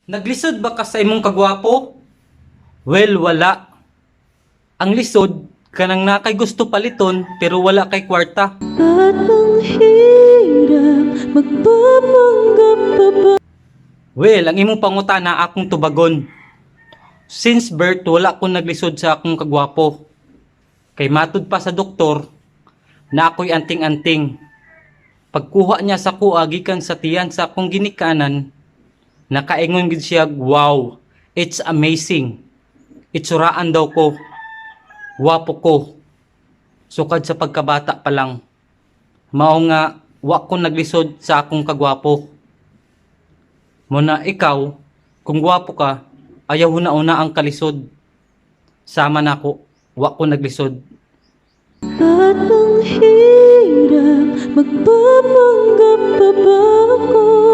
Naglisod ba ka sa imong kagwapo? Well, wala. Ang lisod, kanang naa kay gusto paliton pero wala kay kwarta. At ang hirap, magpapanggap pa ba? Well, ang imong pangutana, akong tubagon. Since birth, wala ko naglisod sa akong kagwapo. Kay matud pa sa doktor na ako'y anting-anting. Pagkuha niya sa kuha gikan sa tiyan sa akong ginikanan, nakaingon gid siya, "Wow, it's amazing." Itsuraan daw ko. Wapo ko. Sukad sa pagkabata pa lang. Mao nga, wa ko naglisod sa akong kagwapo. Mao na ikaw, kung gwapo ka, ayaw huna-huna ang kalisod. Sama nako, wa ko naglisod. At ang hirap, magpapanggap pa ba ako?